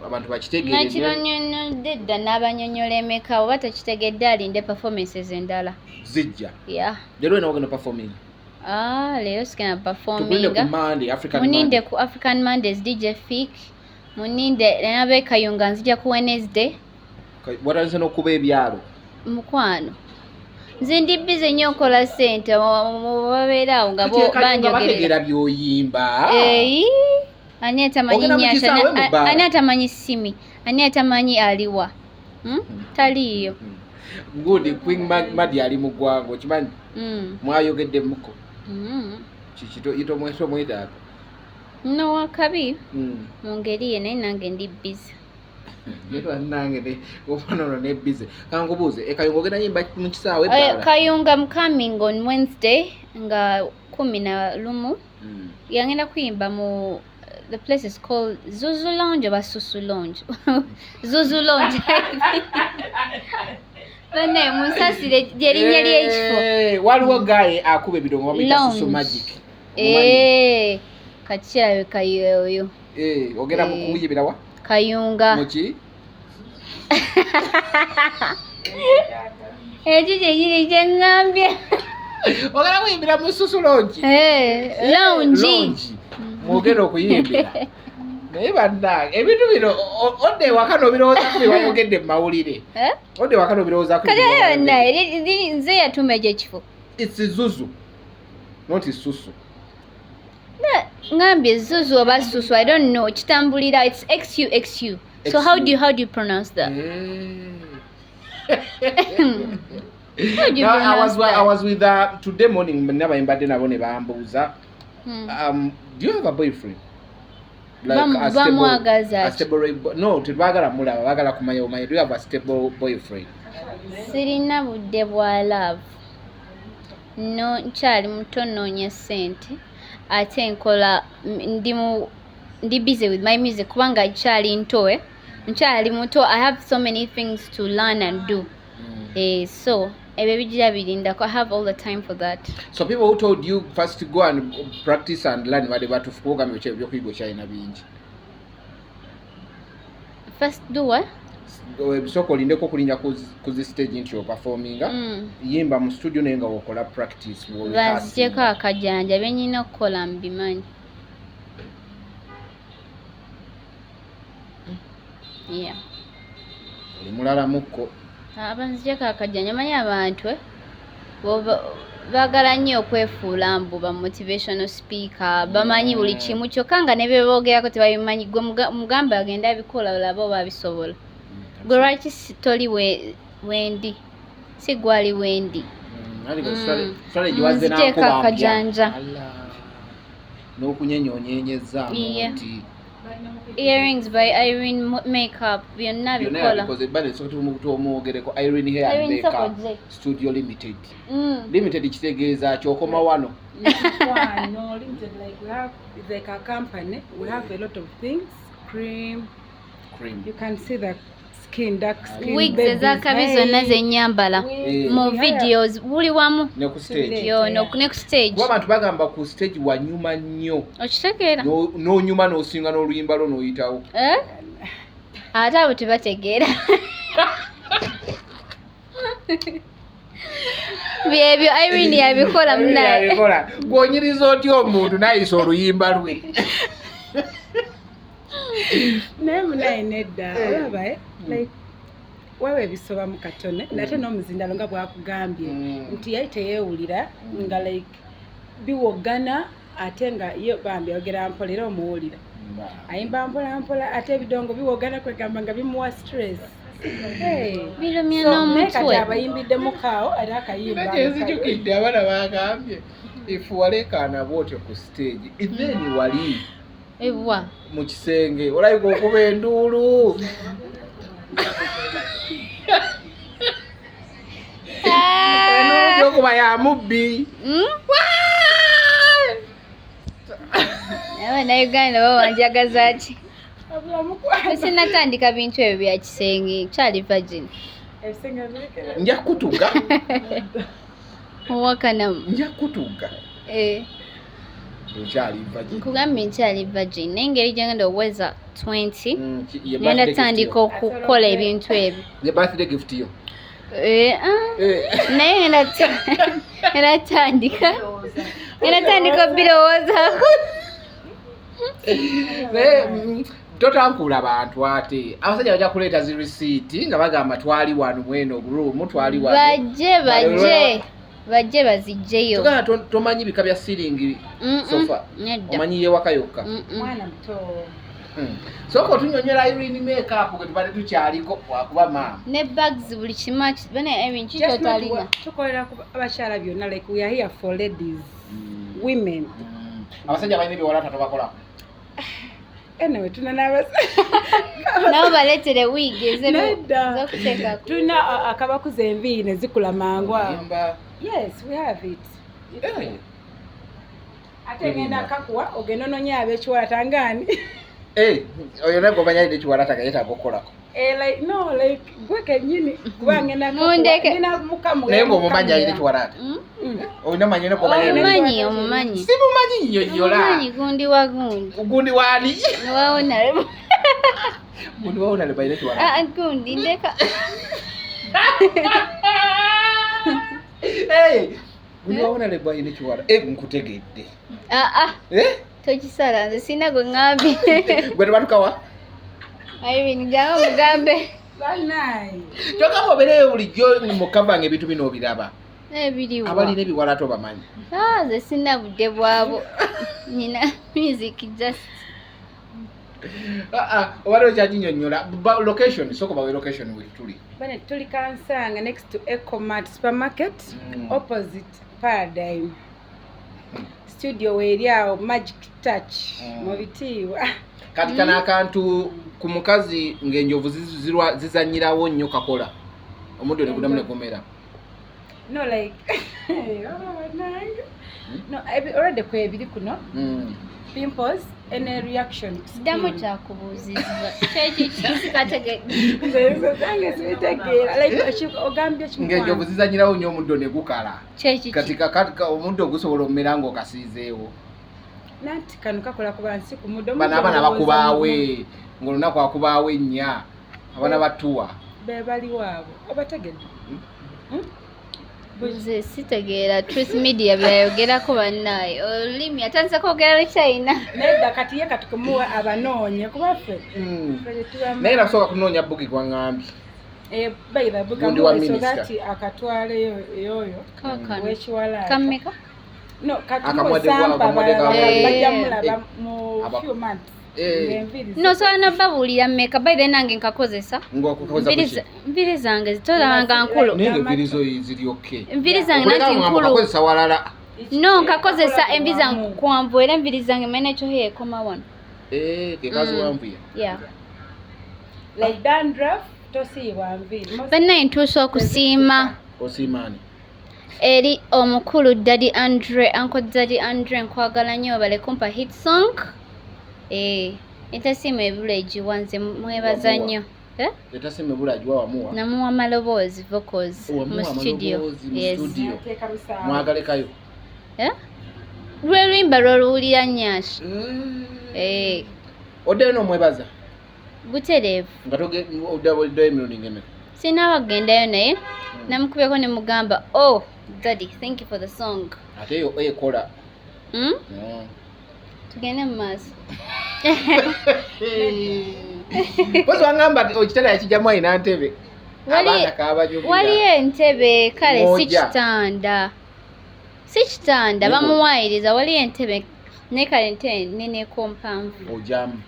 abantu bakitegeere. Nakibanyonyodde dda, n'abanyonyola emeka? Oba tekitegedde, alinde performances endala. Zijja. Yeah. Leero wena wagenda performing? Ah, leero sigenda Tukulinde ku performinga. Monday, African Muninde Monday. ku African Mondays, DJ Fik. Muninde n'abekayunga, nzija ku Wednesday. Watandise n'okuba ebyalo. Mukwano, nze ndi busy nnyo, nkola ssente. Babeera awo nga Kati e Kayunga banjogerera. Bategeera by'oyimba? Eyi, ani atamanyi Ogenda mu Nyasha? kisaawe, mu bbaala? Ani atamanyi Simi? Ani atamanyi aliwa? Hmm? Taliiyo. Good. Queen Madi ali mu ggwanga, okimanyi? Mwayogedde muko? Kiki tomwetaaga? No, wakabi mu ngeri ye, naye nange ndi busy. Bannange, ofaanana ne busy. Kankubuuze, e Kayunga ogenda yimba mu kisaawe, Eh, ebbaala? Kayunga, I'm coming on Wednesday nga 11. Yangenda kuyimba mu, the place is called Zuzu Lounge oba Susu Lounge, Zuzu Lounge. Bannaye munsasire, lyerinnya ly'ekifo. Eh, waliwo gaye akuba ebidongo bamuyita Susu Lounge. Magic. Omanyi? Eh, kati kirabika yoyo. Eh, ogenda Eh. kuyimbira wa? Kayunga. Muki? Ekyo kyekiri kyeŋŋambye. Ogenda kuyimbira mu Susu Lounge? Eh, lounge. Lounge mwogenda okuyimbira. Naye bannange, ebintu bino odda ewaka n'obirowoozaako bye wayogedde mu mawulire. Eh? Odda ewaka n'obirowoozaako Kati bye ayo wayogedde. naye nze yatuma ekyo ekifo. It's Zuzu, not Susu. Ŋŋambye Zuzu oba Susu, I don't know. Kitambulira, it's xu xu, so how do you, how do you pronounce that? How do you Now, I was, pronounce that? I was with today morning nabayimbadde nabo ne bambuuza, do you have a boyfriend? A stable- Bamwagaza a ki? stable no, tebaagala mulaba, baagala kumanya omanye, do you have a stable boyfriend? Sirina budde bwa love. No, nkyali muto, nnoonya ssente, ate nkola, ndi mu, ndi busy with my music kubanga nkyali nto, eh? Nkyali muto, I have so many things to learn and do. Eh, so ebyo bigira birindako. I have all the time for that. So people who told you first go and practice and learn badde batufu, kugambye ebyokuyiga okyalina bingi. First do what? Sooka olindeko okulinnya ku zi stage nti operforminga. Yimba mu studio naye nga wokola practice, Banzijeko akajanja, byenyina okukola mbimanyi, yeah. Oli mulalamukko. Abanzijeko akajanja. Manyi abantu, eh, baagala nnyo okwefuula mbu ba motivational speaker, bamanyi buli kimu, kyokka nga ne bye boogerako tebabimanyi. Gwe mugambe agende abikola, olabe oba abisobola. Gwe lwaki toli wendi, si gwali wendi? Nziteeka akajanja. N'okunyenyonyenyezaamu Yeah. nti Earrings by Irene Makeup, byonna byonna bikola. yabikoze bane. Omwogereko Irene Hair and Irene Makeup Soko J. Studio Limited. Limited kitegeeza kyokoma wano. Mukwano, limited, like we have, it's like a company, we have a lot of things, cream. Cream. You can see the skin, dark skin, Wigs babies, ezakabi hair, zonna zenyambala wigs, mu we hire- videos buli wamu. Ne ku stage. Yo, no, ne ku stage. Kuba abantu bagamba ku stage wanyuma nnyo. Okitegeera? N'onyuma n'osinga n'oluyimba lwo n'oyitawo. Eh? Ate abo tebategeera byebyo Irene yabikola munaye. Yabikola. Gw'onyiriza otya omuntu n'ayisa oluyimba lwe? Naye munaye nedda, olaba, eh? Like waba ebisobamu katone, nate n'omuzindalo nga bwakugambye nti yali teyeewulira, nga like biwogana, ate nga ye bambi ayogera mpola era omuwulira ayimba mpola mpola, ate ebidongo biwogana, kwegamba nga bimuwa stress. Hey. Birumya So, naye kati n'omutwe. abayimbiddemu kaawo era akayimba. Kyenzijukidde, abaana bagambye ifu waleekaana bwotyo ku stage, then wali Ebwa. mu kisenge olabika okuba enduulu. Enduulu gyokuba ya mubbi. Abannayuganda bawanjagaza ki? Wabula mukwano. Sinatandika bintu ebyo bya kisenge, kyali virgin. Ebisenge birekere. Nja kutuga. Owakanamu. Nja kutuga. Eh, Okyali virgin. Nkugambye nkyali virgin, naye engeri gyengenda okuweza 20, Ye ngenda birthday gift tandika yo. okukola ebintu ebyo. Ye birthday gift yo. Eh, ah. Eh. Naye ngenda tandika obirowoozaako. Naye totankula bantu, ate abasajja bajja kuleeta zi risiiti nga bagamba twali wano mweno room, twali wano. Bajje bazijjeyo. Tugamba tomanyi bika bya siringi sofa. Nedda. Omanyi yewaka yokka. Mwana muto. Sooka otunyonyola Irene Makeup gwe tubadde tukyaliko, wakuba maama. Ne bags, buli kimu bane Irene Just not kikyotalina. Tukolera ku abakyala byonna, like we are here for ladies, women. Abasajja balina ebiwalata tobakolako? Anyway, tuna n'abas Nabo baleetere wiigi Nedda. ez'okuteekako. Tulina akabakuza enviiri ne zikula mangu awo. Yimba. Yes, we have it. Eh, Ate ngenda kakuwa ogenda ononye ab'ekiwala tangaani. Eh, oyo naye gomanya alina ekiwalata nga yeetaaga okukolako. Eh, like no, like gwe kennyini kuba ngenda kakuwa, Mundeke. ngenda mukamu. Naye ng'omumanyi alina ekiwalata? Olina manyi ne gomanya alina Omumanyi, omumanyi. Simumanyi, nnyonnyola. Omumanyi gundi wa gundi. Gundi waani? Wawonale. Gundi wawonale balina ekiwalata? Ah, gundi ndeka. Eh, gundi wawonale balina ekiwalata. Eh, nkutegedde. Ah, ah. Eh? Tokisala, nze sirina gwe ŋŋambye. Gwe tebatukawa? Irene, gamba mugambe. Banaye. Kyokka bw'obeereyo bulijjo mukavanga ebintu bino obiraba. Ebiriwa? Abalina ebiwalata obamanyi? Ah, nze sirina budde bwabo, nina music just. Ah, ah, obadde okyakinyonnyola. Location, sooka bawe location we tuli. Bane, tuli Kansanga, next to Ecomart supermarket, opposite Paradigm Studio, weeri awo Magic Touch. Mu bitiibwa. Kati kano akantu ku mukazi ng'enjovu zizanyirawo nnyo, kakola omuddo ne guddamu ne gumera? No, like oba bannange, no, already kwebiri kuno pimples, any reaction to skin. Ddamu kyakubuuzizza kyekikisikategedde. Nze zange sibitegeera, like ogambye Ng'enjovu kimukwano. zizanyirawo nnyo omuddo ne gukala. Kyekiki? Kati omuddo gusobola omumera ng'okasiizeewo. Nanti kano kakola ku bansi ku muddo. Bano abaana bakubaawe ng'olunaku akubaawo ennya, abaana batuwa. Be baliwo abo obategedde? Nze sitegeera Truth Media byayogerako bannaaye, olulimi atandise kwogera Luchina. Nedda, kati ye kati kumuwa abanoonye kuba ffe ffe tetubamanyi. Naye nasooka kunoonya bugi gwaŋŋambye. Eh, by the book, Gundi wa amuwe so minister. that akatwaleyo eyoyo Kaakano. w'ekiwalaata. Kammeka? No, kati Akamuwadde muwe sampa akamuwadde balala Eh. bajja mulaba mu Aba- few months. Eh, Nosobola nobabuulira mmeka? By the nange nkakozesa. Ng'okukozesa Nviri kuki? Nviri zange zitolaba nga nkulu. Naye nga enviiri zo ziri okay. Enviiri zange Okuleka nanti ngamba nkulu. kakozesa walala. No, nkakozesa enviiri zange kwanvu, era enviiri zange manyi ekyo ekoma wano. Eh, kekazi wanvuya. Yeah. Like dandruff, tosiibwa nviiri. Bannaye, ntuusa okusiima Osiimaani? Eri omukulu Daddy Andre, Uncle Daddy Andre, nkwagala nnyo, bale kumpa hit song. Eh, entasiima ebula egiwa, nze mwebaza Wamuwa. nnyo. Eh? Etasiima ebula agiwa, wamuwa? Namuwa maloboozi, vocals mu Wamuwa studio. amaloboozi mu Yes. studio. Ateeka musanvu. Mwagalekayo. Eh? Lwe luyimba lwoluwulira nyash. Eh, Oddeyo n'omwebaza? Butereevu. Nga oddayo emirundi ng'emeka? Sinaaba kugendayo, naye namukubyeko ne mugamba, "Oh Daddy, thank you for the song." Ate eyo ekola. Hmm? Tugende mu maaso. Pozi wangamba nti ekitanda yakijjamu, alina ntebe. Abaana kabanyumira. Waliyo entebe, kale si Mw'ojja. kitanda, si kitanda. Naye Bamuwayiriza, waliyo entebe, naye kale entebe neneko mpanvu. Ojjamu.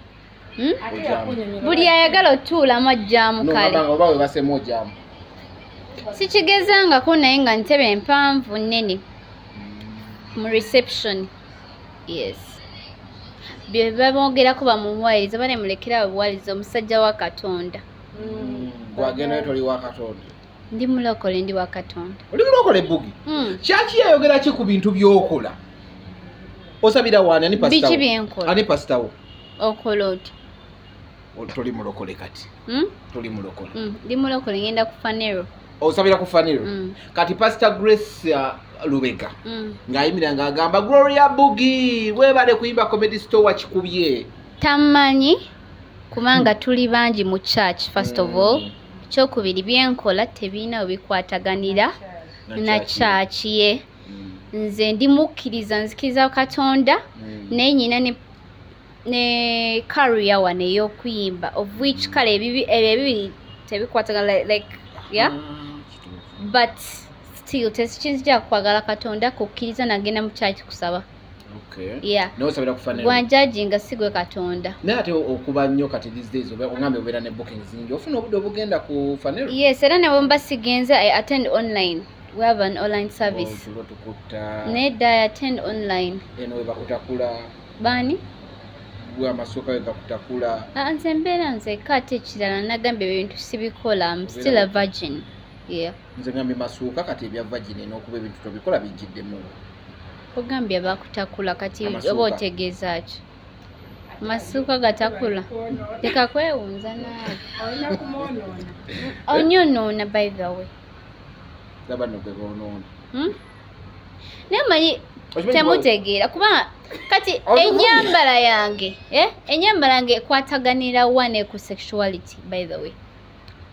Hmm? Ate Ojjamu. yakunyonyola. Buli ayagala otuulamu ajjamu. Kale. Nogamba nga oba webasemu ojjamu. Sikigezangako, naye nga ntebe empanvu nnene mu reception. Yes, bye babongerako, bamuwayiriza, banemulekera babuwaliriza omusajja wa Katonda. Gwagendayo toli wa Katonda? Ndi mulokole, ndi wa Katonda. Oli mulokole, Bugi? Kyaki yayogera ki ku bintu byokola? Osabira waani? Ani pasita Biki wo? byenkola? Ani pasita wo? Okola otya? Toli mulokole kati? Hmm? Toli mulokole? Ndi mulokole, ngenda ku Fanero. Osabira ku Fanero? Mm. Kati Pasita Grace Lubega ng'ayimira ng'agamba, "Gloria Bugi, weebale kuyimba Comedy Store, kikubye." Tamanyi kubanga tuli bangi mu church, first of all. Ekyokubiri, byenkola tebirina we bikwataganira na church ye. Nze ndi mukkiriza, nzikiriza Katonda, naye nyina ne career wano ey'okuyimba, of which kale ebyo ebibiri tebikwatagana, like yeah. Ah, But still tekinzija kwagala Katonda, kukkiriza, nagenda mu church kusaba. Yeah. Naye osabira ku Fanero? Gwanjajinga si gwe Katonda. Naye ate okuba nnyo kati these days, ogambe obeera ne bookings nyingi, ofuna obudde obugenda ku Fanero? Yes, era ne bwe mba sigenze, I attend online. We have an online service. Otulo tukutta. Nedda, I attend online. Eno we bakutakula. Baani? Gwe amasuuka we gakutakula. Ah, nze mbeera nzekka. Ate ekirala, nagambye ebintu sibikola. I'm still a virgin, yeah. Nze ngambye masuuka, kati ebya virgin n'okuba ebintu tobikola bijjiddemu. Ogambye bakutakula kati Amasuuka. oba otegeeza ki? Masuuka gatakula? Leka kwewunza naawe. Olina kumwonoona. Onyonoona, by the way. Laba nno gwe boonoona. Hmm? Naye manyi Okimanyi temutegeera kuba kati Okimanyi? enyambala yange, eh? Enyambala yange ekwataganira wane ku sexuality. By the way,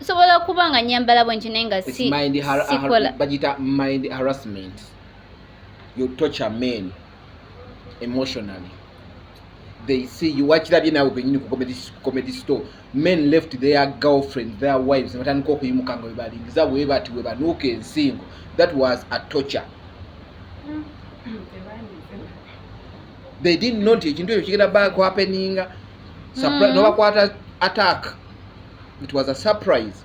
nsobola okuba nga nyambala bwe nti, naye nga It's si mind sikola. bagiyita mind harassment. You torture men emotionally. They see you, wakirabye naawe gwenyini ku Comedy Store, men left their girlfriend, their wives, ne batandika okuyimuka nga webalingiza bwe bati we banuuka ensingo. That was a torture. They didn't know nti ekintu ekyo kigenda bakuhappeninga. Nobakwata attack, it was a surprise.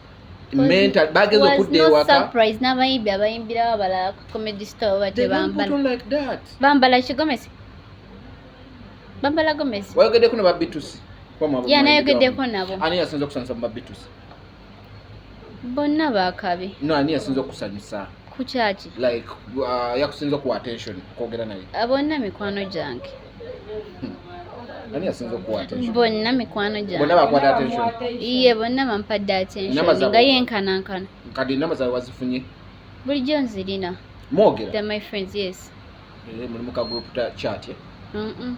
Mental bagenza Was okudda no ewaka. surprise n'abayimbi abayimbirawo abalala ku Comedy Store oba They don't put tebambala. on like that. Bambala kigomesi, bambala gomesi. Wayogeddeko ne ba B2C? Ya, nayogeddeko nabo. Ani yasinza okusanyusa mu ba B2C? Bonna bakabi. No, ani yasinza okusanyusa? Ku kyaki? Like yakusinza okuwa attention okwogera naye. Bonna mikwano gyange. Ani yasinza okuwa attention? Bonna mikwano Bonna gyange. bakwata attention? Iye, bonna bampadde attention Namba zaabwe? nga yenkanankana. Kati enamba zaabwe wazifunye? Bulijjo nzirina. Mwogera? They're my friends, yes. Eh, muli mu ka group chat, eh? Mm-mm.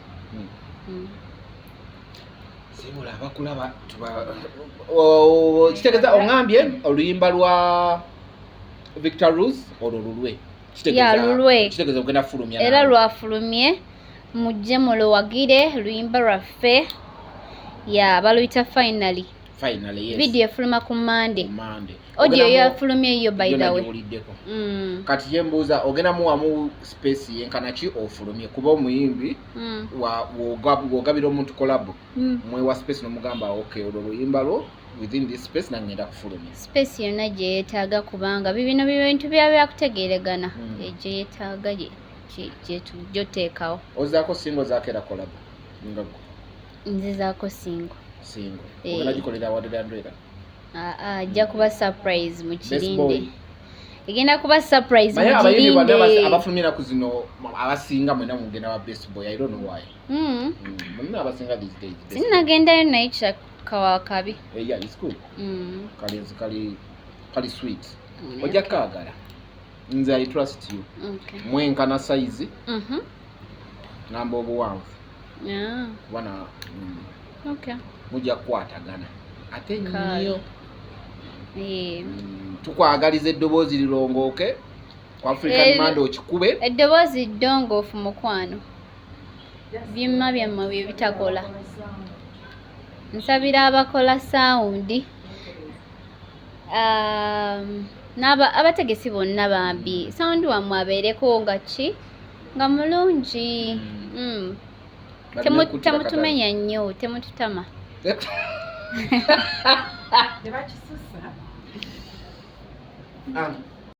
Sibula abakulaba kitegeeza oŋambye oluyimba lwa Victor Ruz olwo lulwe? Ya, lulwe. Kitegeeza ogenda fulumya Era naawe. lwafulumye, mujje muluwagire, luyimba lwaffe, ya baluyita Finally. Finally, yes. Video efuluma ku Monday. Ku Monday. Audio Ogenda yafulumye yo, by yo the way. Nagiwuliddeko. Kati ye mbuuza, ogenda muwamu space yenkana ki ofulumye? Kuba omuyimbi w'ogabira omuntu collabo, mwewa space n'omugamba, "Okay, olwo luyimba lwo within this space nangenda kufulumya." Space yonna gye yeetaaga, kubanga bibino bintu byaba byakutegeeragana. Gye yeetaaga gyoteekawo. Ozaako single zaako era collabo nga gwe? Nzizaako single. Single? Eh. Ogenda gikolera wadde Andrera? Ajja kuba surprise. Best Mukirinde. Boy. Egenda kuba surprise. Naye abayimbi bonna Mugirinde. abafulumya ennaku zino abasinga mwena mugenda wa Best Boy. I don't know why. Mwena abasinga these days, Best Boy. Sinnagendayo naye kirabika kabi. Eh, yeah, it's good. Kalenzi kali sweet. Ojja kaagala, nze I trust you. Mwenkana size, ngamba obuwanvu, kuba na mujja kukwatagana ate Kale. nnyo. Eh. Tukwagaliza eddoboozi lirongooke ku African Eh, Monday okikube. Eddoboozi ddongoofu, mukwano. Byuma byammwe bye bitakola. Nsabira abakola sound, abategesi bonna, bambi sound wammwe abeereko nga ki nga mulungi. Baleme Temutumenya nnyo, temututama. Tebakisusa. Ah,